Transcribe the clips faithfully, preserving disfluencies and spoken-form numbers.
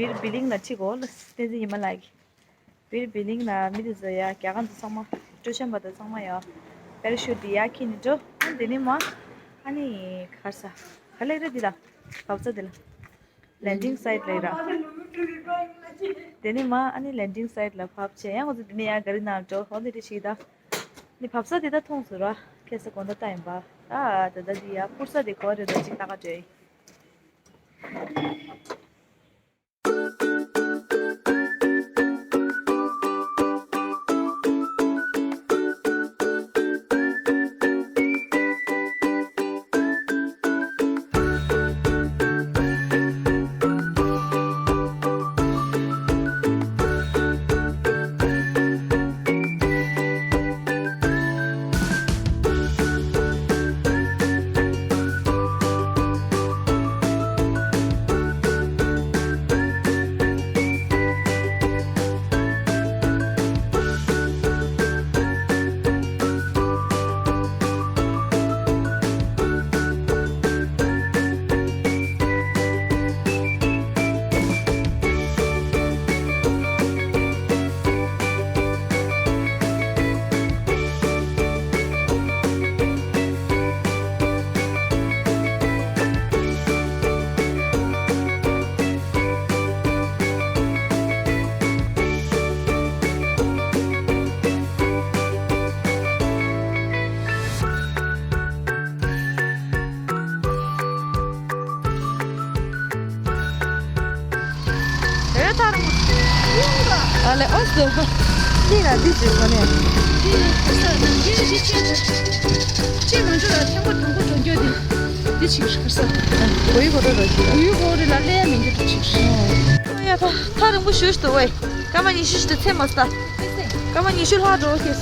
བིར་བི་ལིང་ལ་ཁྲིད་གོ་ལ་བསྟན་འཛིན་ཉི་མ་ལགས་ཀྱིས། བིར་བི་ལིང་ལ་མི་དེ་ཚོ་ཡ་རྒྱ་གར་འདི་ཚང་མ་སྤྲོ་འཆམ་པ་དང་ཚང་མ་ཡ་པེ་ར་ཤུ་ཊི་འདི་ཡ་ཁྱེར་ནས་འགྲོ། ཨ་དེ་ནས་མ་ཨ་ནི་གར་ས་ག་ལེ་རེད་འདི་ལ་བབས་ས་འདི་ལ་ལེན་ཌིང་སའིཊ་ལ་ཡ་ར། དེ་ནས་མ་ཨ་ནི་ལེན་ཌིང་སའིཊ་ལ་བབས་བྱས་ཡང་ང་ཚོ་དེ་ནས་ཡ་ག་རི་ནང་འགྲོ་ཧོ་ལི་ཌེ་ཞིག་ད། ནི་བབས་ས་དེ་ད་མཐོང་སོང་ར་ཁ་སང་དགོང་དག་ལྟ་ཡིན་པ། ད་ད་ད་འདི་ཡ་སྤུར་ས་དེ་གོ་རེད་ད་ཅིག་ལྟ་ག་འགྲོ་ཡིན། ཨ་ལེ་ཨོ་སི་ལི་ལ་འདི་ཅིག་གོ་ནས། ཅི་མ་འཇུ་ལ་ཐེངས་པ་དང་པོ་འགྲོ་རྒྱུ་དེ་འདི་ཅིག་ཁར་ས། གོ་ཡི་གོ་ར་ར་ཅིག་གོ་ཡི་གོ་ར་ལ་ལས་མི་འགྱུར་ཅིག་ཡ་ཐ་ཐག་རིང་པོ་ཞུ་ཞུ་དུ་ཝེ། སྐར་མ་ཉི་ཤུ་ཞིག་ཏུ་ཚེ་མ་ས། སྐར་མ་ཉི་ཤུ་ལྷག་འགྲོ་ཤེས།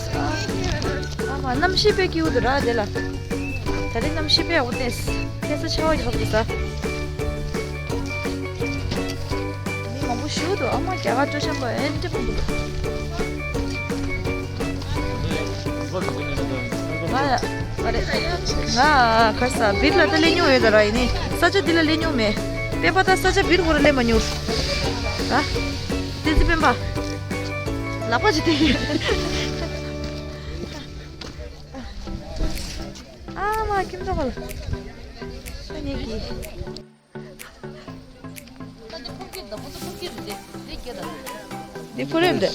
ཨ་མ་གནམ་གཤིས་དཔེ་སྐྱིད་པོ་འདུག་ར་དེ་ལ། ད་རེས་གནམ་གཤིས་དཔེ་ཡག་པོ་བསྟན། ཁ་སང་ཆར་པ་ཡག་པོ་འདུག་ས། མི་མང་པོ་ཞིག་འདུག་ཨ་མ་རྒྱ་གར་སྤྲོ་འཆམ་པ་ཨེ་འདྲ་མང་པོ་འདུག་ང་ཨ་རེ། ང་ག་ས་བིར་ལ་ད་སླེབས་མྱོང་ཡོད་ད་ར་ཡིན་ནི། ས་ཆ་འདི་ལ་སླེབས་མྱོང་མེད། སྤེན་པ་ད་ས་ཆ་བིར་ཁོ་ར་སླེབས་མ་མྱོང་། ཨ། བསྟན་འཛིན་སྤེན་པ། ལག་པ་ཅིག་སྟེར། ཨ་མ་ཁྱིམ་ཚང་ཁོ་ལ། ཁོ་གཉིས་ཀྱིས། འདི་ཕུར་རེད་འདི།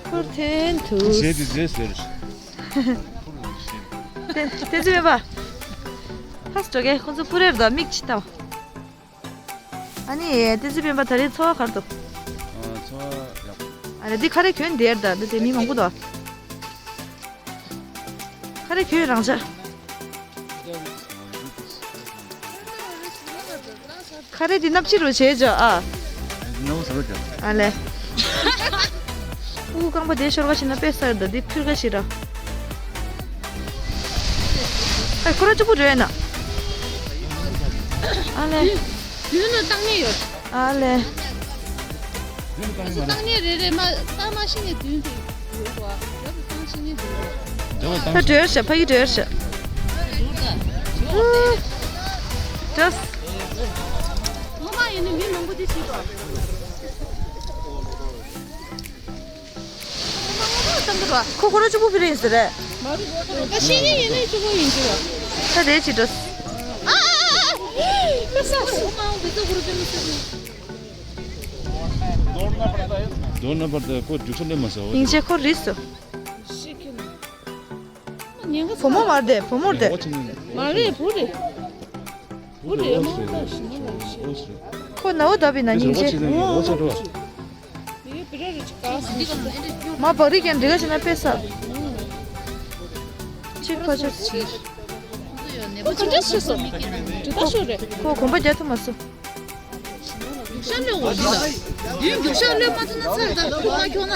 ཕུར་ཐོན་དུས། ཟས་དེ་ཟས་ཟེར། དེ་དེ་ཚོ་ཡོད་པ། ཧ་སྤྲོ་གས་ཁོ་ཚོ་ཕུར་རེད་འདི་མིག་ཅི་ལྟ། ཨ་ནི་ཏི་ཙི་སྤེན་པ་ད་རེས་འཚོ་བ་ག་རེ་འདུག་ཨ་འཚོ་བ་ཡག་ཨ་རེ་འདི་ཁ་རས་གྱོན་བསྡད་ད་འདི་དེ་མི་མང་པོ་འདུག་ཁ་རས་གྱོན་རང་ཆ། ཁ་རས་འདི་སྣབས་ཕྱི་རུ་བྱས་ཅོ་ཨ། ནོ་སོ་ཅོ། ཨ་ལེ། ཨུ་རྐང་པ་དེ་ཤོར་ག་ཤི་ན་དཔེ་གསར་ད་འདི་ཕིར་ག་ཤི་ར། ཨེ་ཁོ་ར་གཅིག་པུ་འགྲོ་ཡ་ན། ཨ་ལེ། མདུན་ལ་བཏང་ནས་ཡོད། ཨ་ལེ། བཏང་ནས་རེ་རེ་མ་བཏང་མ་ཤི་ནས་མདུན་དེ་ཡོད་པ། རབ་ཏུ་བཏང་ཤི་ནས་མདུན་དེ། ད་འགྲོ་ཡ་ཤ་ཕ་གི་འགྲོ་ཡ་ཤ། འགྲོ། ངོ་མ་ཡིན་ན་མི་མང་པོ་དེ་ཤི་བ། ཁོ་ཁོ་རང་གཅིག་པུ་ཕི་རེད་ཟེར་རེད། ད་ཤེས་ཉེན་ཡིན་ན་གཅིག་པུ་ཡིན་གྱི་རེད། ད་རེད་ཅི་འགྲོ། ཨ་ཨ་ཨ་ཨ། ཁ་ས། མདོར་ན་པར་ད་ཁོ་རྒྱུག་ཤར་སླེབས་མ་སོང་། ཡིན་ཆེ་ཁོ་རིས་སོ། བུ་མོ་མ་རེད་བུ་མོ་རེད། མ་རེད་བུ་རེད། བུ་རེད་མ་རེད། ཁོ་ནའུ་ད་བི་ན་སྙིང་རྗེ། མ་བག་རིགས་ཀྱང་འདི་ག་ཞིག་ན་དཔེ་ས། ཅིག་ཕ་ཆོས་ཅིག་ཁོ་ག་འདྲ་ཤི་སོང་། དྲི་ད་ཤོར་རེད། ཁོ་གོམ་པ་རྒྱག་ཐུབ་མ་སོང་། རྒྱུག་ཤར་གློད་འོ་འདི་ལ། མདུན་རྒྱུག་ཤར་གློད་མ་ཐུབ་ན་ཚར་ད་རྐུབ་མ་ཁྱོག་ན།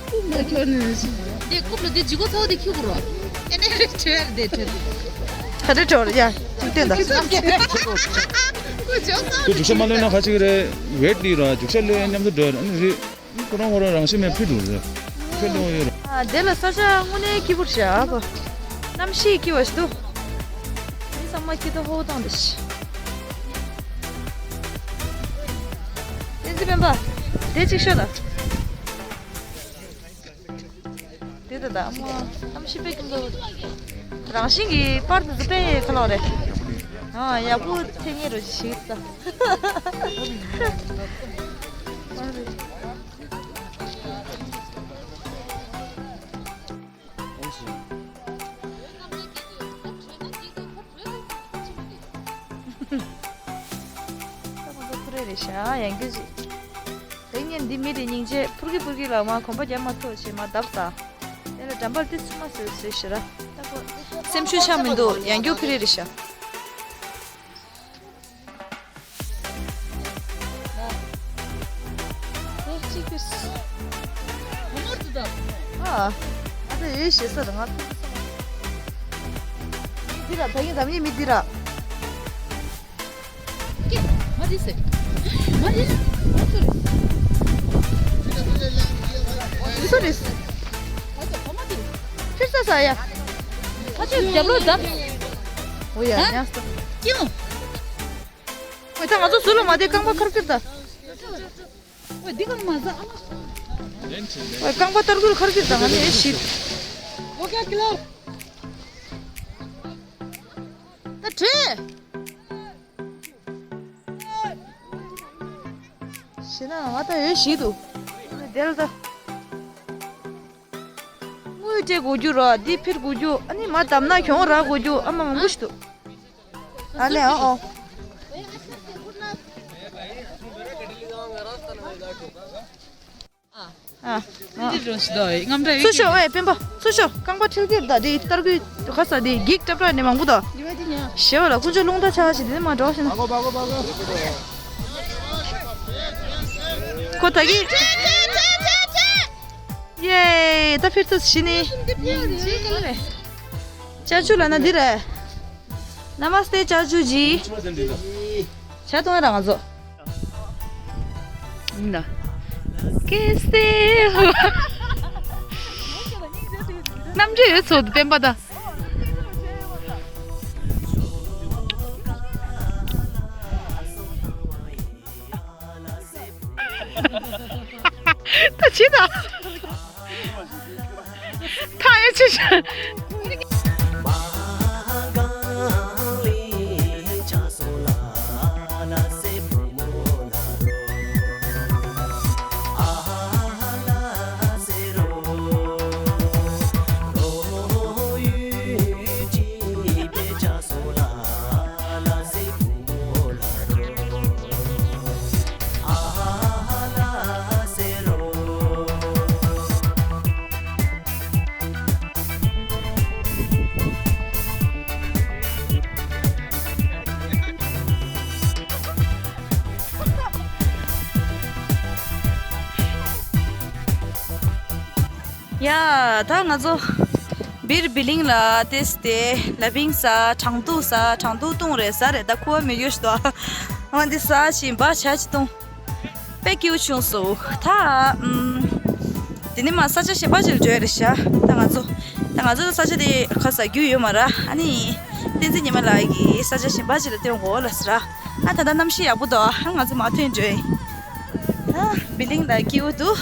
རྐུབ་མ་ཁྱོག་ནས་ཤི། འདི་རྐུབ་ལ་འདི་ལྗིད་ཁོག་ཚ་བོ་འདི་ཁྱུག་རོ། ཨེ་ནས་རེ་བྲོས་རེ་བྲོས། ད་རེ་བྲོས་ཡ་ཅིག་བསྟན་ད། ཁོ་འཇོག་ས། ཁོ་རྒྱུག་ཤར་མ་གློད་ན་ག་ཅིག་རེད། ཝེཊ་འདི་ར་རྒྱུག་ཤར་གློད་མཉམ་དུ་འགྲོ་ཨ་ནི་རེད། ཁོ་རང་ཁོ་རང་རང་བཞིན་མེད་ཕི་འགྲོ་རེད། ཁྱོད་ལོང་ཡོད་ར། ཨ་དེ་ལ་ས་ཆ་དངོས་གནས་སྐྱིད་པོ་རེད་ཤག་ཨ་ཕ། གནམ་གཤིས་སྐྱིད་པ་ཞིག་འདུག་མི་ཚང་མ་སྐྱིད་ཏོག་ཧོ་ཧོ་བཏང་འདི་ཤི། སྤེན་པ། དེ་གཅིག་ཤོད་དང་། དེ་ད་ད་ཨ་མ། ཨ་མ་ཤི་པའི་ཀུན་ཏུ། རང་བཞིན་གྱི་པར་དུ་དཔེ་ཁ་ལོག་རེད། ཨ་ཡག་པོ་ཐེངས་ངེས་རོ་ཞིག་ད། ཁོ་རེ་རེ་ཤ་ཡང་རྒྱུ་ཅིག་དེ་ངས་འདི་མི་རེ་སྙིང་རྗེ་ཕུར་གི་ཕུར་གི་ལ་མ་གོམ་པ་རྒྱབ་མ་ཐུབ་བྱས་མ་བརྡབས་ས། དེ་ལ་འགྲམ་པར་ཏི་སུ་མ་ཟེར་ཟེར་ཤི་ར། སེམས་ཤུགས་ཆག་མི་འདུག་ཡང་རྒྱུ་ཕི་རེ་རེ་ཤ། ཨ། ང་ཚོ་ཡོད་ཞེས་ས་རེད་ང་ཚོ། མི་འདི་ར་ད་ཡིན་ད་མི་མི་འདི་ར། ཀྱེ། མ་རེད་ཟེར། མ་རེད། ང་ཚོ་རེད། ང་ཚོ་རེད། ཕྱིར་ས་ས་ཡ། ཁ་ཆུ་རྒྱབ་ལོག་ད། འོ་ཡ། ཧ། ཉག་སོ། ཀྱེ། འོ་ད་ང་ཚོ་ཟུར་ལ་མ་བསྡད་རྐང་པ་ཁར་ཁིར་ད། འོ་འདི་གང་མ་ཟ་ཨ་མ། འོ་རྐང་པ་ཏར་ཁུར་ཁར་ཁིར་ད་ང་ནི་ཨེ་ཤིད། འོ་ཀ་ཀི་ལོ། ད་དྲོད། ཤི་ན་ང་ད་ཡོད་ཤི་འདུག་དེར་ད། དངུལ་སྤྲད་དགོས་རྒྱུ་ར་འདི་ཕིར་དགོས་རྒྱུ་ཨ་ནི་མ་བདམས་ན་གྱོང་རག་དགོས་རྒྱུ་ཨ་མ་མང་པོ་ཞིག་འདུག་ཨ་ལེ་ཨོ་ཨོ། ཨ། འདི་རོ་ཞིག་དོ་རྔམ་དྲ་སུ་ཤོ་ཨེ་སྤེན་པ་སུ་ཤོ་རྐང་པ་ཁྲིལ་ཁིར་ད་དེ་ཏར་གུའི་ཁ་ས་དེ་འགྱིག་ཏྲབ་ཏྲ་ནས་མང་པོ་དོ། ཞེ་བ་ལ་ཀུན་སྤྱོད་རླུང་རྟ་ཆགས་ཤིག་དེ་མ་འགྲོ་ཤིན། ཁོ་ད་གི། ཡེ། ད་ཕིར་ཐུག་ཤི་ནི། ཅ་ཆུ་ལ་ན་འདི་རེད། ན་མ་སྟེ་ཅ་ཆུ་ཇི། ཆ་ཏོང་རང་ཚོ། ན། ཀེ་སེ། རྣམ་འགྲེལ་ཡོད་ཚོད་བསྟན་པ་ད། ད་ཅི་ད། ཐ་ཡ་ཆི་ཤ། ཡ། ད་ང་ཚོ་བིར་བི་ལིང་ལ་ཏེས་ཏེ་ལ་བིང་ས་གྲང་དུ་ས་གྲང་དུ་ཏུང་རེ་ས་རེ་ད་ཁུ་བ་མི་ཡོད་ཤི་དོ། ཨ་འདི་ས་ཞིམ་པ་ཆ་ཅི་ཏུང་། དཔེ་སྐྱིད་པོ་བྱུང་སོང་། ད་ཨམ། དེ་ནི་མ་ས་ཆ་གཞན་པ་ཅིག་ལ་འགྲོ་ཡ་རེད་ཤག་ད་ང་ཚོ་ད་ང་ཚོ་ས་ཆ་དེ་ཁ་ས་རྒྱུས་ཡོད་མ་ར། ཨ་ནི་བསྟན་འཛིན་ཉི་མ་ལགས་ཀྱིས་ས་ཆ་གཞན་པ་ཅིག་ལ་སྟོན་དགོས་ལ་ཟེར། ཨ་ད་ད་གནམ་གཤིས་ཡག་པོ་འདུག་ཨ་ང་ཚོ་མ་ཐོན་འགྲོ་ཡིན། ཨ་བི་ལིང་ལ་སྐྱིད་པོ་འདུག་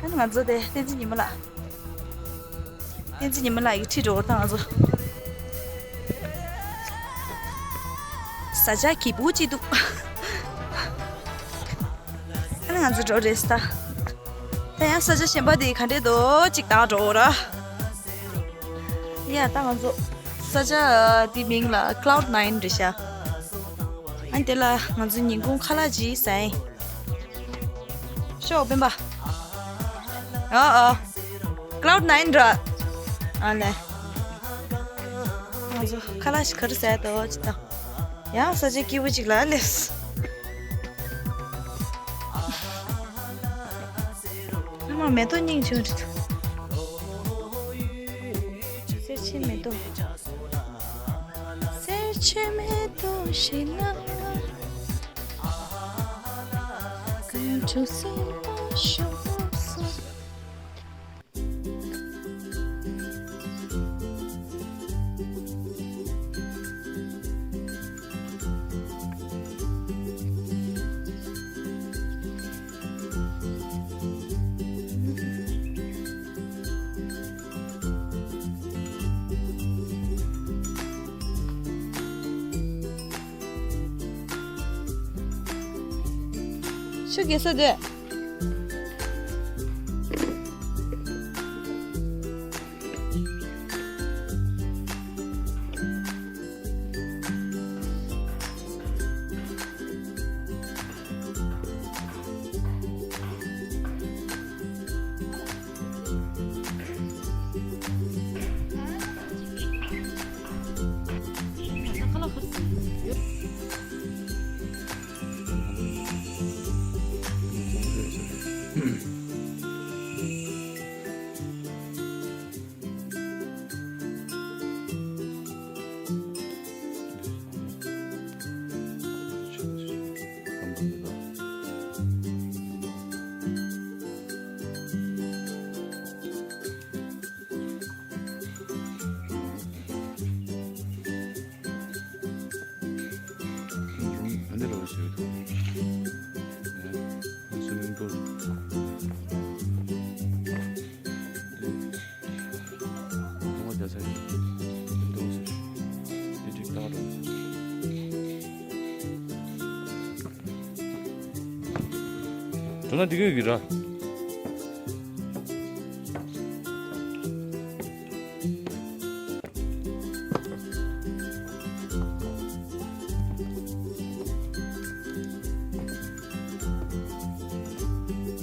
ཨ་ནི་ང་ཚོ་དེ་བསྟན་འཛིན་ཉི་མ་ལགས། བསྟན་འཛིན་ཉི་མ་ལགས་ཀྱིས་ཁྲིད་འགྲོ་བར་དང་ང་ཚོ། ས་ཆ་སྐྱིད་པོ་ཅིག་འདུག་ཨ་ནི་ང་ཚོ་འགྲོ་རེད་ས། ད་ཡང་ས་ཆ་གཞན་པ་དེ་ག་འདྲས་འདུག་ཅིག་ད་འགྲོ་ར། ཡ་ད་ང་ཚོ་ས་ཆ་དེ་མིང་ལ་Cloud Nine་རེད་ཤག་ཨ་ནི་དེ་ལ་ང་ཚོ་ཉིན་གུང་ཁ་ལག་ཅིག་ཟ་ཡིན། ཤོག་སྤེན་པ། ཨ་ཨ། Cloud Nine་ར། ཨ་ནེ། ང་ཚོ་ཁ་ལག་ཞིག་ག་རེ་ཟ་ཡ་ད་ཅི་ད། ཡང་ས་ཆ་སྐྱིད་པོ་ཅིག་ལ་སླེབས། ཨ་མ་མེ་ཏོག་སྙིང་རྗེ་རེད། སེར་ཆེན་མེ་ཏོག་སེར་ཆེན་མེ་ཏོག་ཞིག་ལ། གངས་ཕྲུག་སེམས་པ་ཤོར་སོང་། ཆུ་རྒྱས་ས་དེ། འགྲོ་ན་འདི་གོ་གི་ར།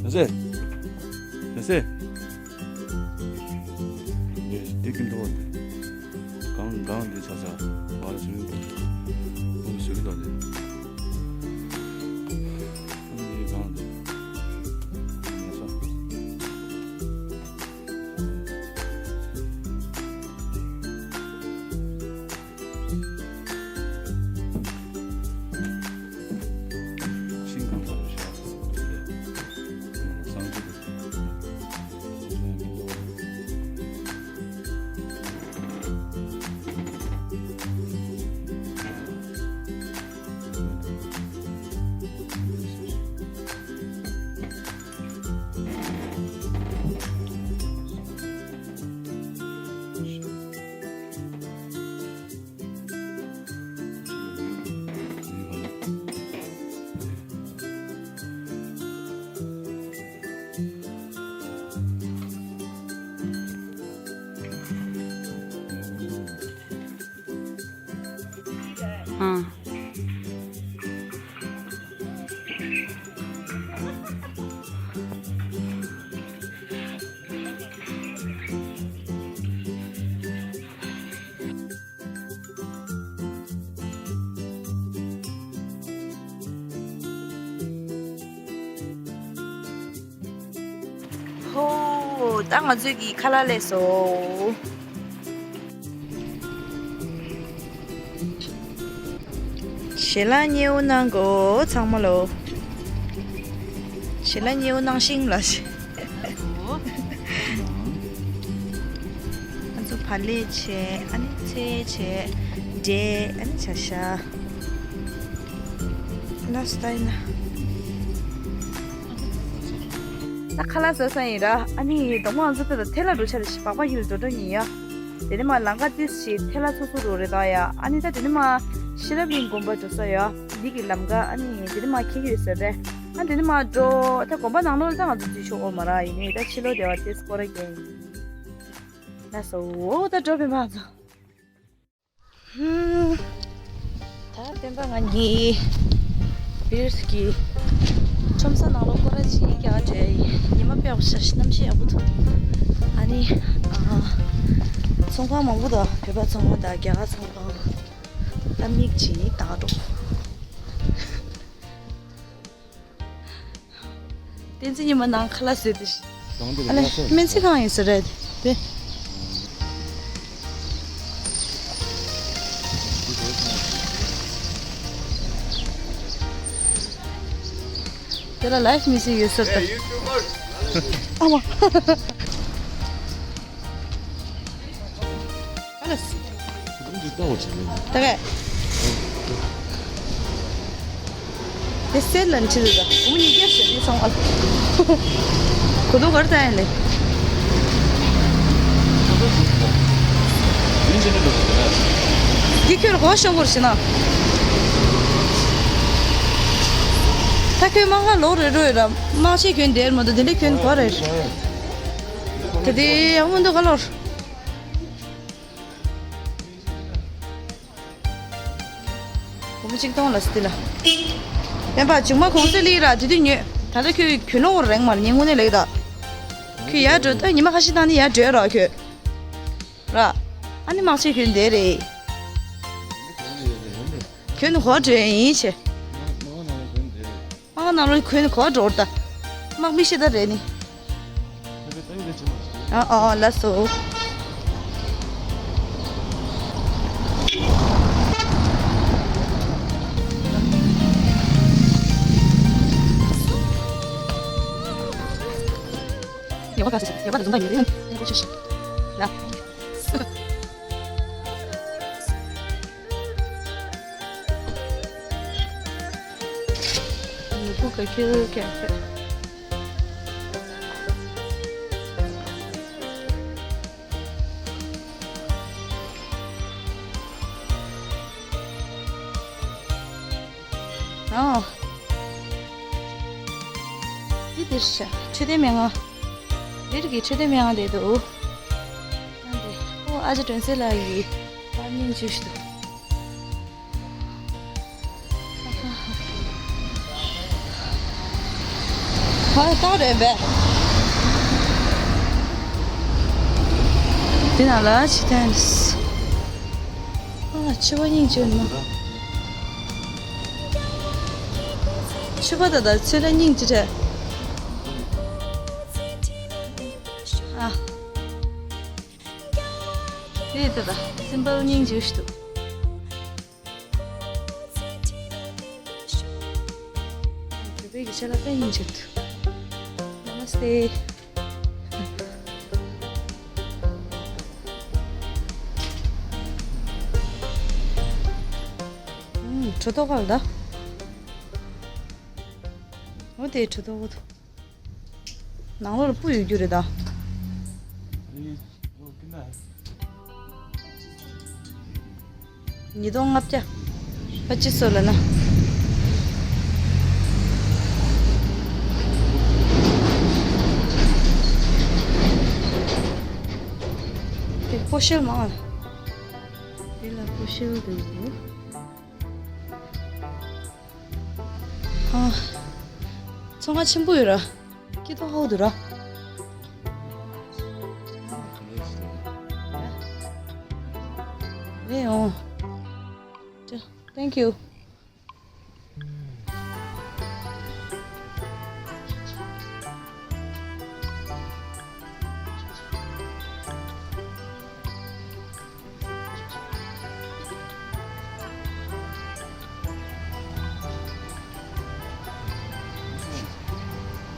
ཡ་སེ། ཡ་སེ། འདི་འདི་ཀིན་ཏོ་བ་དེ། གང་གང་འདི་ཚ་ཚ་བ་ལ་ཚུན་འདུག་ཟེར་གི་འདུག་དེ། འདི་གང་འདི། ཡ་ས། ཨ། ཧོ། ད་ང་ཚོས་ཀྱི་ཁ་ལག་ལས་སོ། ཞལ་ལག་མཉེས་པོ་གནང་གོ་ཚང་མ་ལོ། ཞལ་ལག་མཉེས་པོ་གནང་ཤིང་ལ། ང་ཚོ་བག་ལེབ་བྱས། ཨ་ནི་ཚལ་བྱས། འབྲས། ཨ་ནི་བྱ་ཤ། ལ་སྟ་ཡིན་ན། ད་ཁ་ལག་ཟ་ས་ཡིན་ར། ཨ་ནི་དང་པོ་ང་ཚོ་ད་ཐལ་ལ་འགྲོ་ཆ་རེ་ཞིག་སྦག་སྦག་ཡིན་འགྲོ་འགྲོ་ཡིན་ཡ། དེ་ནས་མ་ལམ་ཁ་ཏིས་ཞིག་ཐལ་ལ་ཚུགས་ཚུགས་རོ་རེད་ད་ཡ། ཨ་ནི་ད་དེ་ནས་མ་ཤེས་རབ་གླིང་དགོན་པ་འགྲོ་ས་ཡ། འདི་གི་ལམ་ཁ་ཨ་ནི་དེ་ནས་མ་ཁྱེད་ཡོད་ས་རེད། ཨ་དེ་ནས་མ་འགྲོ་ད་དགོན་པ་ནང་ལོགས་ད་ང་ཚོ་འཛུལ་ཆོག་གོ་མ་ར། ཡིན་ནི་ད་ཕྱི་ལོགས་དེ་བ་ཏིས་སྐོར་ར་རྒྱག་ཡིན། ལགས་སོ། འོ་ད་འགྲོ་བས་མ་ཚོ། ཧུམ། ད་སྟོན་པ་ང་གཉིས་བིར་གྱི་ཁྲོམ་ས་ནང་ལོགས་སྐོར་ར་ཅིག་རྒྱག་འགྲོ་ཡིན། ཉི་མ་དཔེ་ཡག་པོ་ཤར་ཤག་གནམ་གཤིས་ཡག་པོ་འདུག་ཨ་ནི་ཨ། ཚོང་ཁང་མང་པོ་འདུག་བོད་པ་ཚོང་ཁང་དང་རྒྱ་གར་ཚོང་ཁང་། ད་མིག་ཅིག་བལྟ་འགྲོ། བསྟན་འཛིན་ཉི་མ་ནང་ཁ་ལག་བཟོས་ཏེ། གང་འདི་ཨ་ལས་ལ་སོ། སྨན་རྩིས་ཁང་ཡིན་ས་རེད་དེ། དེ་ལ་ལའིབ་མི་བཟོས་ཡོད་ས་རེད། ཨ་མ། ཨ་ལས། ད་ག་དེ་སེལ་ལན་ཆི་རུ་ད་འུ་མི་ཉི་རྒྱ་ཞེ་ནི་སོང་ཨ། གོ་དོ་གར་ད་ཡན་ལེ། ཡི་ཁྱོད་གོ་ཤོ་གོར་ཤི་ན། ད་ཁྱོད་དམག་སྒར་ལོག་རེད་རོ་ཡོད་ར། དམག་ཆས་གྱོན་བསྡད་མ་གཏོགས་དེ་འདྲ་གྱོན་གོ་རེད། ད་དེ་ཡང་མི་འདུག་ག་ལོར། སྒོར་མོ་གཅིག་སྟོང་ལ་སྟེ་ལ། སྤེན་པ་ཅུང་མ་གོང་ཚད་ལི་ར་དེ་དུས་ཉོས། ད་ལྟ་ཁྱོད་གྱོན་ལོང་བར་རེང་མར་ཉིན་དངོས་གནས་ལེགས་ད། ཁྱོད་ཡར་འགྲོ་ད་ཉི་མ་ཁ་ཤས་བཏང་ནས་ཡར་འགྲོ་ར་ཁྱོད། ར། ཨ་ནི་དམག་ཆས་གྱོན་བསྡད་རེད། གྱོན་ནས་ཧོ་འགྲོ་ཡིན་ཆེ། དམག་ནང་ལོགས་གྱོན་ནས་གོ་འགྲོ་ད། དམག་མི་ཤེས་ད་རེད་ནི། ཨ་ཨ་ལགས་སོ། ཡོ་ག་ཟེར་ཡོ་ག་ལ་འཛུམ་པ་ཡོད་རེད། ལ། ནུ་བོ་ག་ཁྱེར་ཀྱང་ཕེབས། ཨོ། འདི་འདིར་ཤ་འཕྲོད་བསྟེན་སྨན་ཁང་། འདིར་གྱི་འཕྲོད་བསྟེན་སྨན་ཁང་དེ་འདུག་ཨ་འདི་ཨོ་ཨ་ཅག་སྒྲོན་གསལ་ལགས་ཀྱི་པར་རྙིང་བཅུ་ཞིག་འདུག་ཧ་ཏོ་རེད་པས། འདི་ནང་ལ་ཕྱི་ཐན། ཨ་ཕྱུ་པ་སྙིང་རྗེ་ནོ། ཕྱུ་པ་ད་ད་ཚོད་ལ་སྙིང་རྗེ་རེད། ཨ། དེ་ད་ད་སིམ་པལ་སྙིང་རྗེ་ཞིག་འདུག་བོད་པའི་གི་ཆ་ལ་དཔེ་སྙིང་རྗེ་འདུག་ནམ་སྟེ། ཨུམ། གྲོ་ཐོག་ག་ལ་ད། འོ་དེ་གྲོ་ཐོག་གོ་ཐོག་ནང་ལོགས་ལ་སྤུ་ཡོད་རྒྱུ་རེད་ད། ཉིས་སྟོང་ལྔ་བརྒྱ། ཕ་ཅི་སོ་ལ་ན། དེ་སྤོ་ཤེལ་མང་། དེ་ལ་སྤོ་ཤེལ་འདུག་ཨ། ཚོང་ཁང་ཆེན་པོ་ཡོད་ར། སྐྱིད་ཏོག་ཧོ་འདུག་ར། རེད་འོང་། Thank you.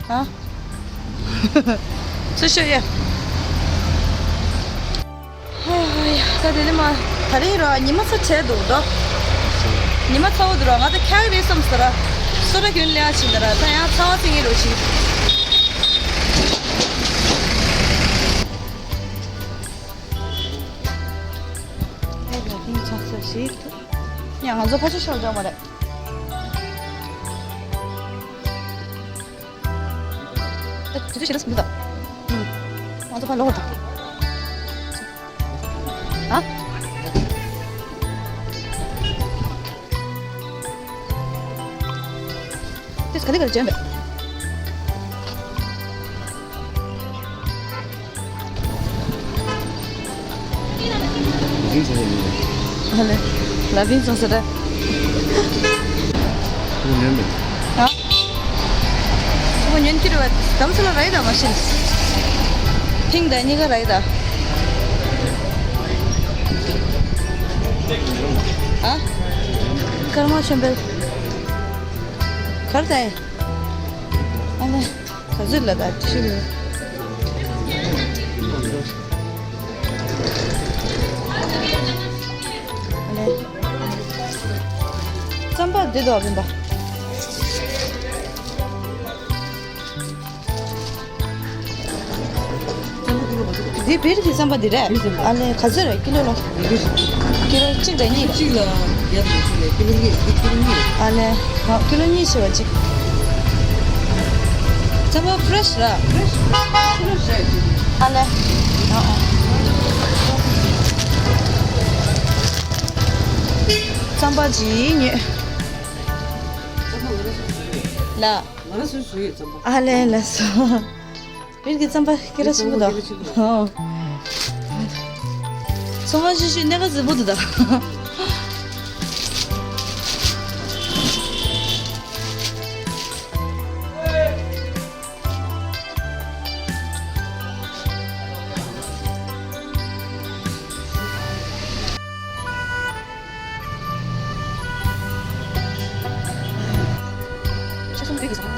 ཨ། ཚུར་ཤོག་ཡ། ཧ་ཧ་ཡ། ད་དེ་ནི་མ། ད་རིང་ར་ཉི་མ་ཚ་བྲལ་འདུག་འགྲོ། ཉི་མ་ཚ་བོ་འདུག་ར། ང་ད་འཁྱག་རེད་བསམ་ཟེར་ར། སོ་ར་གྱོན་ལེ་ཨ་ཕྱིན་ད་ར། ད་ཡང་ཚ་བ་ཚིག་ངེ་རོ་ཕྱིན། ཨེ་ལ་ཧིང་ཚ་ས་ཞིག་འདུག་ཡང་ང་ཚོ་ཕ་ཆུ་ཤོར་འཇོག་མ་རེད། ཨ། དེ་ཚོ་ཞེ་དྲག་སུ་མི་འདུག་ཨུམ། ང་ཚོ་ཕར་ལོག་དང་། ཨ། དེ་ག་ལེ་ག་ལེ་བྱོན་པས། ཨ་ལེ། ལ་ཕིང་སོང་ཟེར་ར། ཁོ་ཉོན་མེད། ཨ། ཁོ་ཉོན་གྱི་རེད་བ། དམ་སུ་ལ་ར་ཡི་ད་མ་ཤེས། ཕིང་ད་གཉིས་ཀ་ར་ཡི་ད། ཨ། ཀརྨ་ཆོས་འཕེལ། གར་ད་ཡིན། ཨ་ལེ། ག་ཚོད་ལ་ད་ཤི་མི། ཨ་ལེ། རྩམ་པ་འདི་དོ་བིན་པ། འདི་བིར་གྱི་རྩམ་པ་འདི་རེད། ཨ་ལེ། ག་ཚོད་རེད་ཀི་ལོ་ལོ། ཀི་ལོ་གཅིག་རེད་གཉིས་རེད། གཅིག་ལ་ཡར་འགྲོ་ཆུ་ལས་ཀི་ལོ་གཉིས་རེད། ཀི་ལོ་གཉིས་རེད། ཨ་ལེ། ང་ཀི་ལོ་གཉིས་བྱས་པ་གཅིག་རྩམ་པ་ཕི་རེ་ཤི་ར། ཕི་རེ་ཤི་ཕི་རེ་ཤི་རེད། ཨ་ལེ། རྩམ་པ་ཅིག་ཉོས། ལ། ང་རང་སོ་སོ་ཡོད་རྩམ་པ། ཨ་ལེ་ལ་སོ། བིར་གྱི་རྩམ་པ་སྐད་གྲགས་ཆེན་པོ་དང་། སྐད་གྲགས་ཆེན་པོ། ཨོ། ཚོང་ཁང་ཆུང་ཆུང་གནས་ཀ་མཛེས་པོ་འདུག་ད། ཚུལ་ཁྲིམས་ཟ་ཁང་།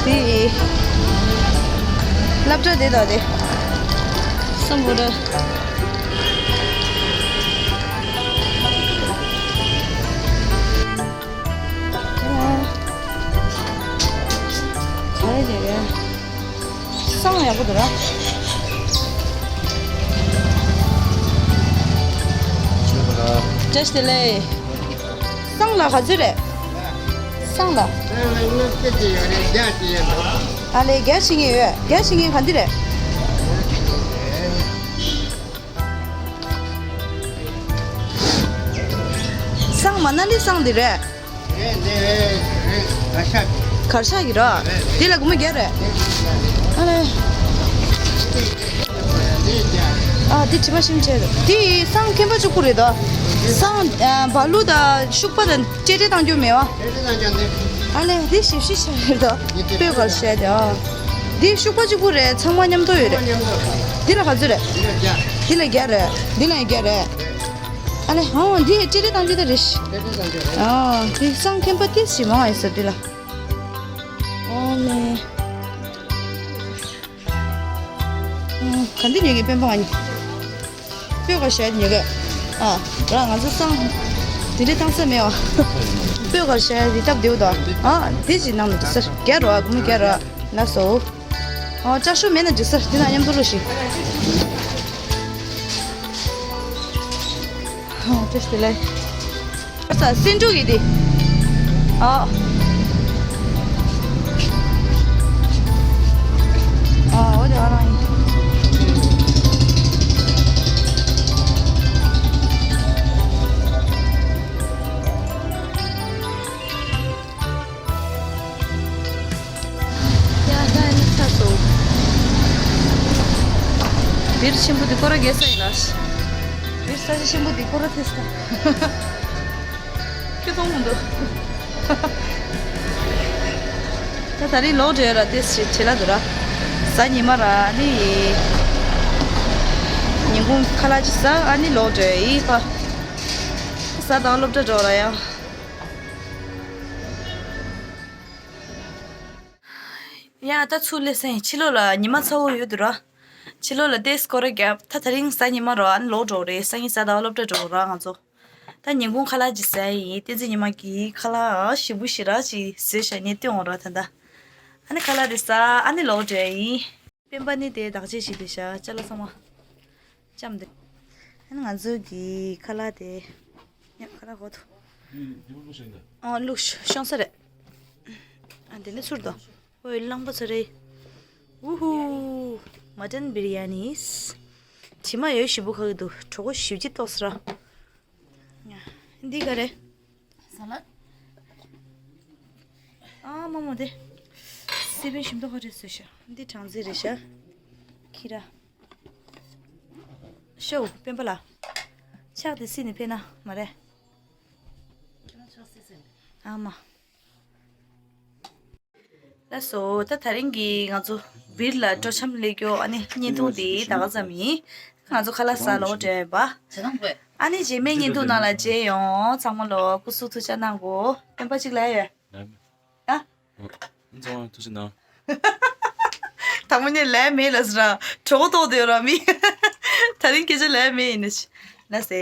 དེ་ཡི་སློབ་གྲྭ་དེ་དང་དེ་སམ་བྷོ་ཊ། ག་རེ་རེད། བསང་ཡག་པོ་འདུག་ར། བཀྲ་ཤིས་བདེ་ལེགས། བསང་ལ་ག་ཚོད་རེད། བསང་ལ། ཨ་ལེ་བརྒྱ་བྱིན་གྱི་ཡོད། བརྒྱ་བྱིན་གྱི་ག་འདི་རེད། བསང་མ་ན་ལི་བསང་འདི་རེད། རེད་འདི་རེད། གར་ཤག་གི་ར། འདི་ལ་སྒོར་མོ་བརྒྱ་རེད། ཨ་ལེ། ཨ་འདི་དྲི་མ་ཞིམ་ཆེ་རེད། འདི་བསང་ཁེམ་པ་གཅིག་པུ་རེད་དོ། བསང་བ་ལུ་དང་ཤུག་པ་དང་ཅེ་ཏྲེ་བཏང་རྒྱུ་མེད་བ། ཨ་ལེ་འདི་ཞིབ་ཞིབ་ཆེ་རེད་དོ། སྤོས་གར་ཤག་དེ་ཨ། འདི་ཤུག་པ་གཅིག་པུ་རེད། ཚང་མ་མཉམ་དུ་ཡོད་རེད། འདི་ལ་ག་ཚོད་རེད། འདི་ལ་བརྒྱ། འདི་ལ་བརྒྱ་རེད། འདི་ལ་ཡང་བརྒྱ་རེད། ཨ་ལེ། ཨོ། འདི་ཡི་ཅི་རེད་བཏང་རྒྱུ་དེ་རེད། ཨོ། འདི་བསང་ཁེམ་པ་ཏིས་ཞིག་མང་ཡོད་ས་འདི་ལ། ཨོ་ལེ། ཨོ། ག་འདི་ཉོ་གི་སྤེན་པ་ང་གཉིས། སྤོས་གར་ཤག་ཉོ་གི། ཨ། ར་ང་ཚོ་བསང་དེ་འདྲའི་བཏང་ས་མེད་བ། སྤོས་གར་ཤག་འདི་སྟབས་བདེ་བོ་དང་། ཨ། དེ་ཅིག་ནང་ནས་འདི་སར་བརྒྱ་རོ། ཨ། སྒོར་མོ་བརྒྱ་རོ། ལགས་སོ། ཨོ། ལྕགས་ཤོག་མེད་ན་འཇིགས་སར་དེ་ན་མཉམ་དུ་ལོ་ཞིག་ཨོ། བཀྲ་ཤིས་བདེ་ལེགས། ས་སེང་འབྲུག་གི་དེ། ཨོ། ཨོ། འོ་དེ་ཨ་རང་ཡིན། ཡ་ད་ནི་ཚ་སོ། བིར་ཆེན་པོ་འདི་སྐོར་ར་རྒྱས་ས་ཡིན་ལ། བིར་ས་ཆ་ཆེན་པོ་འདི་སྐོར་ར་ཐེས་ས། ཁྱོད་མཐོང་མི་འདུག་ད་ད་རིང་ལོག་འགྲོ་ཡ་ར་ཏེས་ཞེ་ཆེ་ལ་འདུག་ར། གཟའ་ཉི་མ་ར་ནི། ཉིན་གུང་ཁ་ལག་ཅིག་ཟ། ཨ་ནི་ལོག་འགྲོ་ཡ་ཡིན་པ། གཟའ་ཟླ་བ་སློབ་གྲྭ་འགྲོ་ར་ཡ། ཡ་ད་ཚུར་སླེབས་སོང་། ཕྱི་ལོགས་ལ་ཉི་མ་ཚ་བོ་ཡོད་འདུག་ར། ཕྱི་ལོགས་ལ་ཏེས་སྐོར་ར་རྒྱབ། ད་ད་རིང་གཟའ་ཉི་མ་རོ། ཨ་ནི་ལོག་འགྲོ་རེད། སང་ཉིན་གཟའ་ཟླ་བ་སློབ་གྲྭ་འགྲོ་ར་ང་ཚོ། ད་ཉིན་གུང་ཁ་ལག་ཅིག་ཟ་ཡིན། བསྟན་འཛིན་ཉི་མ་གིས་ཁ་ལག་ཞིམ་པོ་ཞེ་དྲག་ཅིག་བཟོས་ཤག་ངས་སྟོན་འོང་ར་ད་ལྟ། ཨ་ནི་ཁ་ལག་དེ་ཟ། ཨ་ནི་ལོག་འགྲོ་ཡ་ཡིན། སྤེན་པ་ནི་དེ་བདག་གཅེས་བྱེད་དེ་ཤག་ཅ་ལག་ཚང་མ་བཅམས་ཏེ། ཨ་ནི་ང་ཚོ་གི་ཁ་ལག་དེ། ཡ་ཁ་ལག་གོ་ཐུ། ཨོ་བླུགས་ཤོང་ས་རེད། ཨ་དེ་ནི་ཚུར་དོ། ཨོའི་གླང་པོ་ཚ་རེད། ཝུ་ཧུ། མ་ཊན་བི་རི་ཡ་ནི། དྲི་མ་ཡོད་ཞིམ་པོ་ཁ་གི་འདུག་གྲོད་ཁོག་ཞིབ་ཅིག་ལྟོགས་སི་ར། འདི་ག་རེ། ས་ལད། ཨ་མ་མོ་དེ། སི་པན་ཞིམ་མདོག་ཁ་རེད་བཟོས་ཤག་འདི་སྦྲང་རྩི་རེད་ཤག་ཁི་ར། ཤོ་སྤེན་པ་ལ། ཕྱག་དེ་སྲིད་ནས་ཕེབས་ན་མ་རེད། ཨ་མ། ལགས་སོ། ད་ད་རིང་གི་ང་ཚོ་བིར་ལ་སྤྲོ་འཆམ་སླེབས་རྒྱུ་ཨ་ནི་བརྙན་ཐུང་འདི་ད་ག་ཙམ་ཡིན། ང་ཚོ་ཁ་ལག་ཟ་ལོག་འགྲོ་ཡིན་པ། ཨ་ནི་རྗེས་མའི་བརྙན་ཐུང་ནང་ལ་མཇལ་ཡོང་། ཚང་མ་ལོ་སྐུ་གཟུགས་ཐུགས་ཅག་གནང་གོ། སྤེན་པ་གཅིག་ལ་ཡོད། ཨ། ཚང་མ་ཐུགས་ཅག་གནང་། དང་པོ་ནས་ལས་མེད་ལ་ཟེར་ར། གྲོགས་ཏོག་དེ་ར་མི། ད་རིང་སྐད་ཆ་ལབ་ཡ་མེད་ཡིན་ན་ཤི། ལགས་སེ།